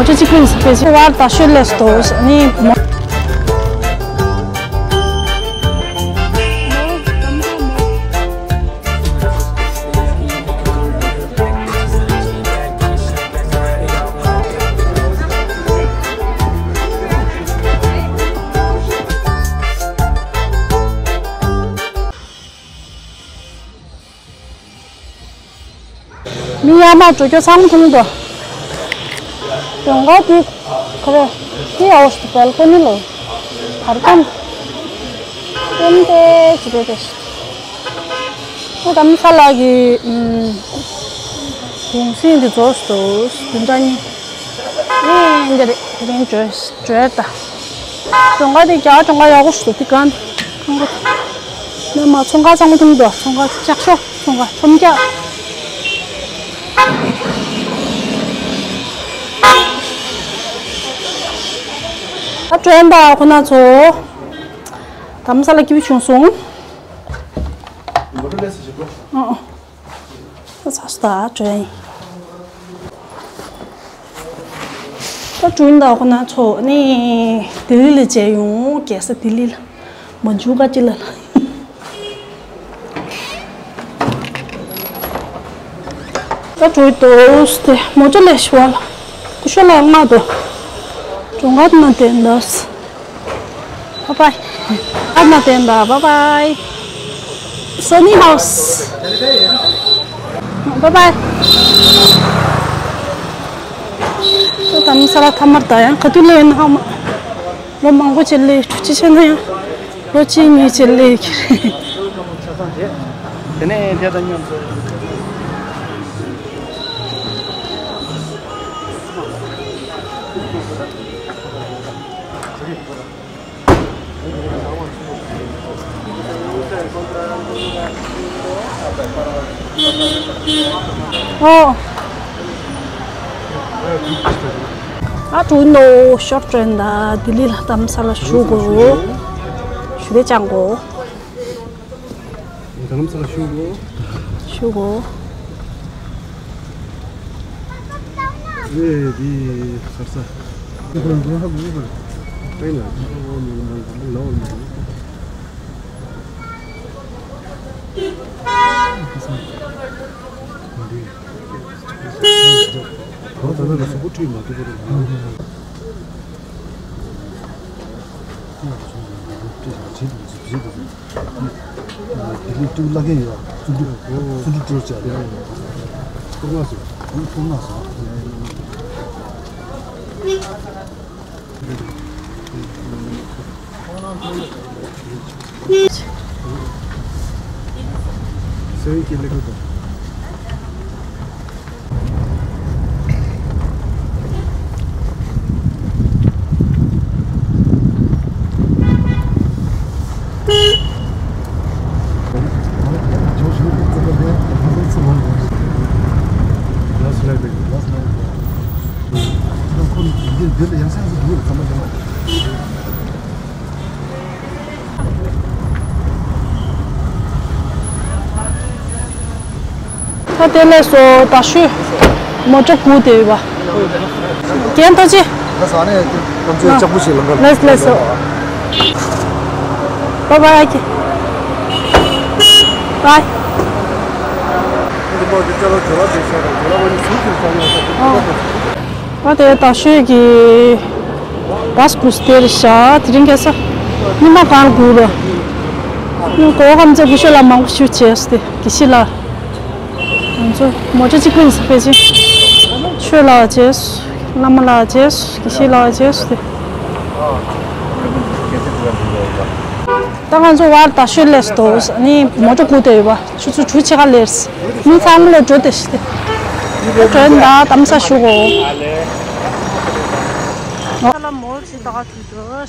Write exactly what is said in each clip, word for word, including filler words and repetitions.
ཅི་ཅི་ཀུན་སི་ཕེ་སི་ཝར་ད་ཤོད་ལས་ཏོ་ནི་མོ། མི་ཡར་མར་འགྲོ་རྒྱུ་ཚང་མཐོང་དོ། གྲོང་ཁ་དེ་ཁ་རེ་ཤི་ཨའོ་ཤི་བལ་ཀོ་ནི་ལོ། བར་ཀོན་ཏན་ཏེ་ཅི་རེད་དེ། ཨོ་དམ་ས་ལགས་ཀྱི་གུང་སེང་འདི་རྫོགས་སོ། བདུན་ཕྲག་གཉིས། ཨེ་འདི་རེད། དེ་རིང་བྲོས་བྲོས་ད། གྲོང་ཁ་དེ་རྒྱ་གྲོང་ཁ་ཡག་པོ་ཞིག་འདུག་དེ་གང་ཁང་པ། ནས་མ་ཚོང་ཁང་ཚང་མ་མཐོང་འདུག་ཚོང་ཁང་ལྕགས་ཤོག་ཚོང་ཁང་ཁྲོམ་རྒྱག་ཨ་བྲོས་ད་ཁོ་ན་ཚོ། དམ་ས་ལ་སྐྱིད་པོ་བྱུང་སོང་། ཨ་ཨ། ད་ཚ་སུ་ད་བྲོས་ཡིན། ད་བྲོས་ད་ཁོ་ན་ཚོ་ནི་ལྡི་ལི་ལ་མཇལ་ཡོང་རྒྱལ་ས་ལྡི་ལི་ལ། མ་འཇུ་ག་ཅི་ལ་ལ། ད་བྲོས་ཏོ་སྟེ་མོ་ཅོ་ལས་ཤི་བ་ལ། ཀུ་ཤོ་ལ་ང་དོ། གྲོང་ཁ་ན་དེ་འདོད། Bye bye. ཨ་ན་དེ་འདོད། Bye bye. Sunny house. Bye bye. ད་མི་ས་ལ་ཐ་མར་ད་ཡང་ག་དུས་ལས་ཡིན་ཧ་མ། ལོ་མང་པོ་ཅིག་ལས་འཕྲུལ་ཆས་བྱས་ན་ཡང་ལོ་གཅིག་གཉིས་ཅིག་ལས་ཀྱི་རེད། དེ་ནས་དེ་དང་མཉམ་དུ། ཨོ། ཨ་ཀྲུའུ་ནོ་ཤོར་ཀྲོན་ད་ལྡི་ལི་ལ་དམ་ས་ལ་བཞུགས་གོ། ཞུ་རེ་ཅང་གོ། དམ་ས་ལ་བཞུགས་གོ། བཞུགས་གོ། ཨེ་འདི་གར་ས། ཨེ་ན། དེ་ནས་ཏུ་ལ་གེ་ཡོད། ཙུ་འདུ་ཙུ་འདུ་སྤྲོ་བྱ་རེད། ཁོ་ང་སོ། ཁོ་ང་སོ། སེང་གེ་ལེགས་པོ། ད་དེ་ལས་སོ་ད་ཤུ། མོ་ཊ་སྒུག་བསྡད་ཡོད་པ། རྒན་ཐོག་ཅི། ལགས་སོ། ཨ་ནི་ཁོང་ཚོས་ལྕགས་པོ་ཞིག་ལངས་ག་ལགས་ལགས་སོ། Bye bye. Bye. འདི་མོ་འདི་ཅ་ལག་ཇོ་ལ་འདི་ཤ་ར་ཇོ་ལ་བ་ནི་ཟུར་ཟུར་ས་ཡོང་ས། ཨ་དེ་ད་ཤོད་ཀྱི་བཱས་ཀུ་སྟེར་ཤ་དེ་རིང་ཁ་སང་ཉི་མ་གང་སྒུག་ར། གོ་གམ་ཚེ་ཀུ་ཤོད་ལ་མང་པོ་ཞུ་བྱས་སྟེ་དགེ་བཤེས་ལགས། ང་ཚོ་མོ་ཊ་གཅིག་པུ་ཡིན་ས་ཕལ་ཆེར། ཆོས་ལ་བྱས། བླ་མ་ལ་བྱས། དགེ་བཤེས་ལ་བྱས་ཏེ། ད་ང་ཚོ་བར་ད་ཤོད་ལས་སུ་དོ་ནི་མོ་ཊ་སྒུག་བསྡད་ཡོད་པ། ཆུ་ཚོད་དྲུག་ཕྱེད་ཀ་ལེར། མི་ཚང་མ་ལས་འགྲོ་བསྡད་ཤི་ཏེ། འགྲོ་ཡིན་ད་དམ་ས་ཞུ་གོ། ཨོ། ལ་མོ་ཅི་ད་ག་དུས་འགྲོ།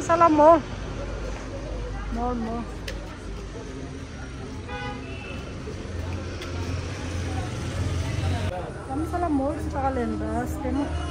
Masala མོལ། མོལ་མོལ། དྷ་རམ་ས་ལ་མོལ་ཅིག་ལྟ་ག་སླེབས་ཡིན་པ་ལྟད་མོ། དྷ་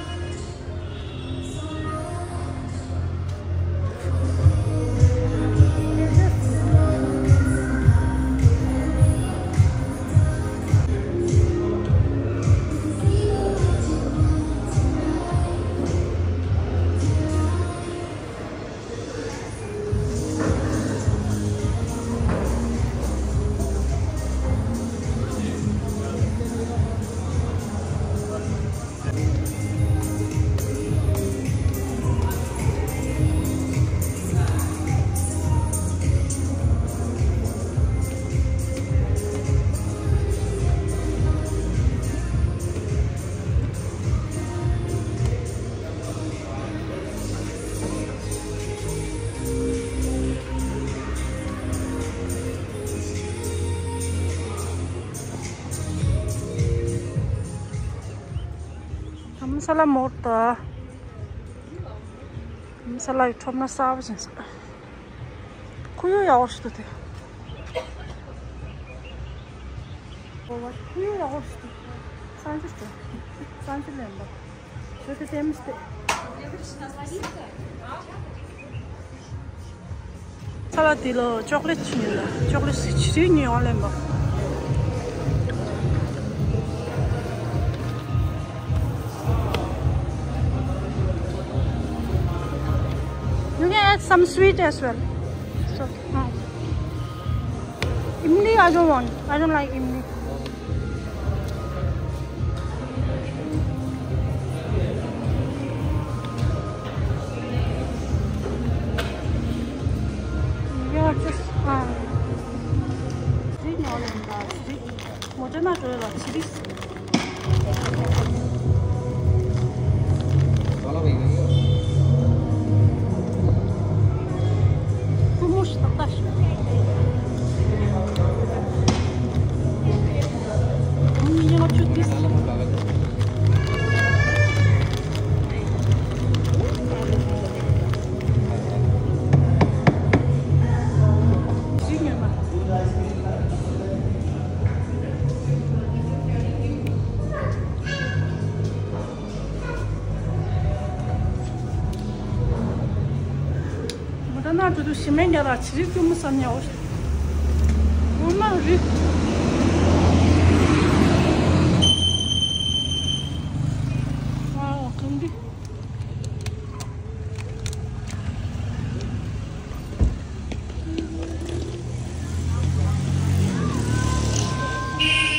རམ་ས་ལ་མོལ་ད། དྷ་རམ་ས་ལ་ཡི་ཁྲོམ་ན་གསར་པ་ཅན་ཟེར། ཁོར་ཡུག་ཡག་པོ་ཞིག་འདུག་སྟེ། ཨོ་བ། ཁོར་ཡུག་ཡག་པོ་ཞིག་འདུག་སང་ཆུ་ཅོ། སང་ཆུ་ལེན་པ། ཞོ་དེ་ལྟད་མོ་ཞིག་སྟེ། ས་ལ་དེ་ལོ་ཅོག་ལེ་ཊི་ཉོས་ལ། ཅོག་ལེ་ཊི་ཞིག་ཅི་རིགས་ཉོས་ཡོང་ལེན་པ། You can add some sweet as well. It's okay. ཨ། Imli, I don't want. I don't like imli. Yeah, just, um, sweet and all in the sweet. Mocha na chola, chili. མོ་ཊ་ནང་དུ་དུ་ཞི་མི་རྒྱ་ར་ཆི་རིག་ཀུ་མུ་ས་ཉའོ། ངོ་མ་རི། ཝའོ། གང་འདི།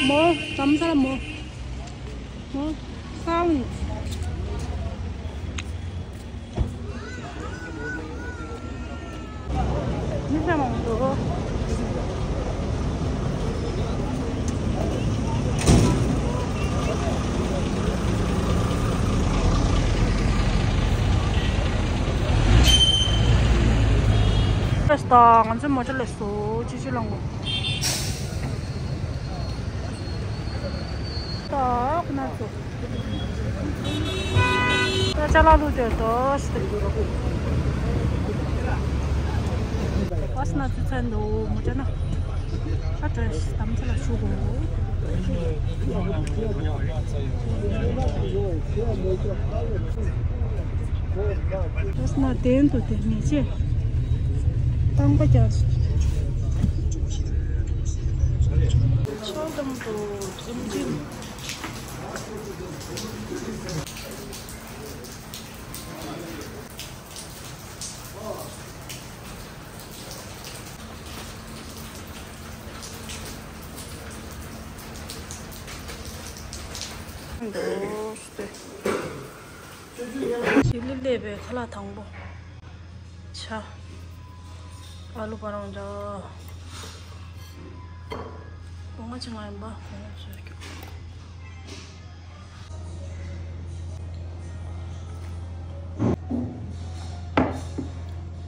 མོ། དྷ་རམ་ས་ལ་མོ། མོ། ས་ལ་ནི། མི་ཚང་མ་འགྲོ། ལགས་སོ། ང་ཚོའི་མོ་ཊ་སླེབས་སོང་། ཅི་ཅི་ལང་གོ། ད་ཁོ་ན་ཚོ། ད་ཅ་ལག་བླུགས་འདོད་དོ་ཞེས། བ་སི་ན་ཚུ་ཚན་འདུག་མོ་ཊ་ན། ཨ་ཏྲ་ཞིག་དམ་ཚ་ལ་ཞུ་གོ། བ་སི་ན་དེན་དུ་དེ་མི་ཆེ། ཏང་པ་རྒྱག་ཆོག་དམ་དུ་འཛུམ་འཛིན། འདུག་སྟེ། ཞི་ལི་སླེབས་པའི་ཁ་ལག་དང་པོ། ཆ། ཨ་ལུ་པ་རང་འདྲ། སྒོ་ང་ཅི་ང་ཡིན་པ་སྒོ་ང་ཚོས་རྒྱུག་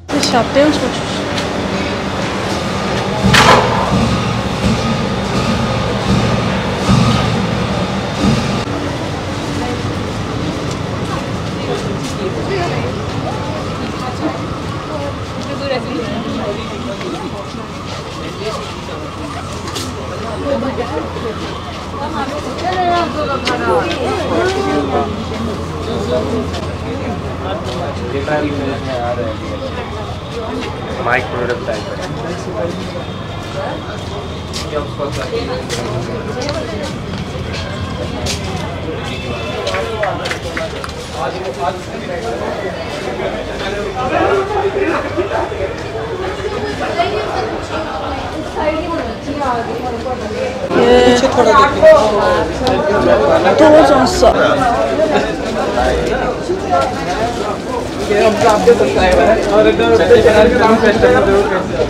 དེ་ཞབས་བརྟན་ཚོ་ཆུ། microwave type है। पीछे थोड़ा देखिए। तो वो कौन सा? ये हमको आपके सब्सक्राइबर है और अगर उनके चैनल पे काम करते हैं जरूर करते हैं।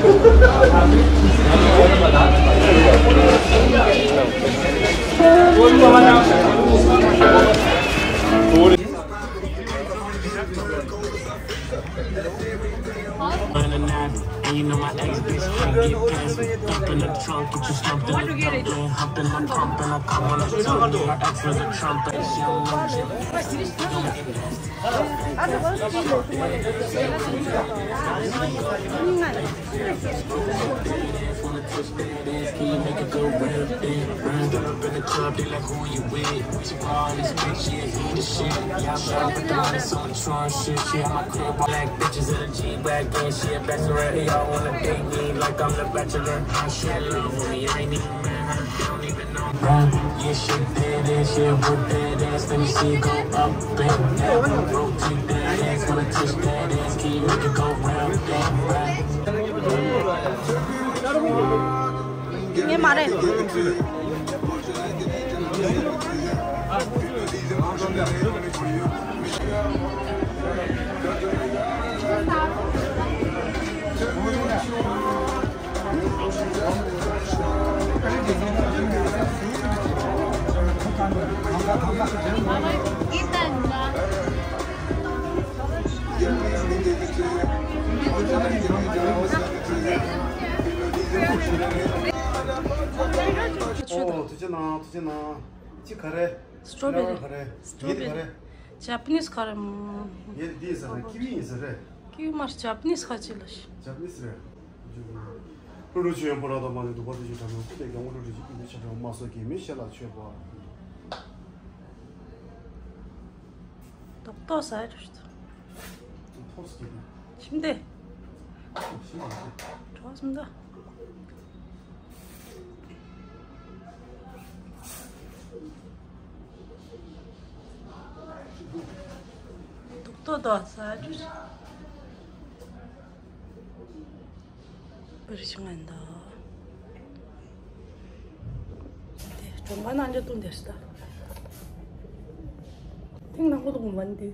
ངས་མ་རེད། ཨོ། ཐུགས་རྗེ་གནང་། ཐུགས་རྗེ་གནང་། ཅི་ག་རེ། སི་ཊོ་བེ་རི། ཕི་ལེ་ཝར་ག་རེ། ཡེ་དེ་ག་རེ། ཇ་པ་ནིས་ག་རེ། ཡེ་དེ་ཟེར་ན་ཀི་ཝི་ཡིན་ཟེར་རེད། ཀི་ཝི་མ་རེད། ཇ་པ་ནིས་ཁ་ཅིག་ལ་ཤི། ཇ་པ་ནིས་རེད། ཀླུ་ཀླུ་ཆོས་དབྱིངས་ཕོ་བྲང་དུ་མ་ནས་འདུག་པ་དེ་ཅིག་དྲན་ནོ། སྐུ་དེ་རྒྱལ་དབང་ཀླུ་སྒྲུབ་ཀྱི་སྐུ་མདུན་ཆེ་དྲགས་མ་སོགས་ཀྱི་མི་ཤེས་ལ་མཆོད་པ། ཏོག་ཏོག་ཟ་ཡ་འགྲོ་ཤི། ཐོག་སྐྱེས་ནས། ཤིམ་དེ། ཤིམ་དེ། གྲོགས་སུམ་ད། ཏོག་ཏོག་ཏོག་ཟ་འགྲོ་ཤི། པར་ཤིང་ཨན་ད། དེ་གྲོང་ཁ་ནང་འཇོག་ཏུ་འདེར་ཤི་ད། ཐེངས་ནང་ཁོ་ཏོ་གུམ་བན་དེ།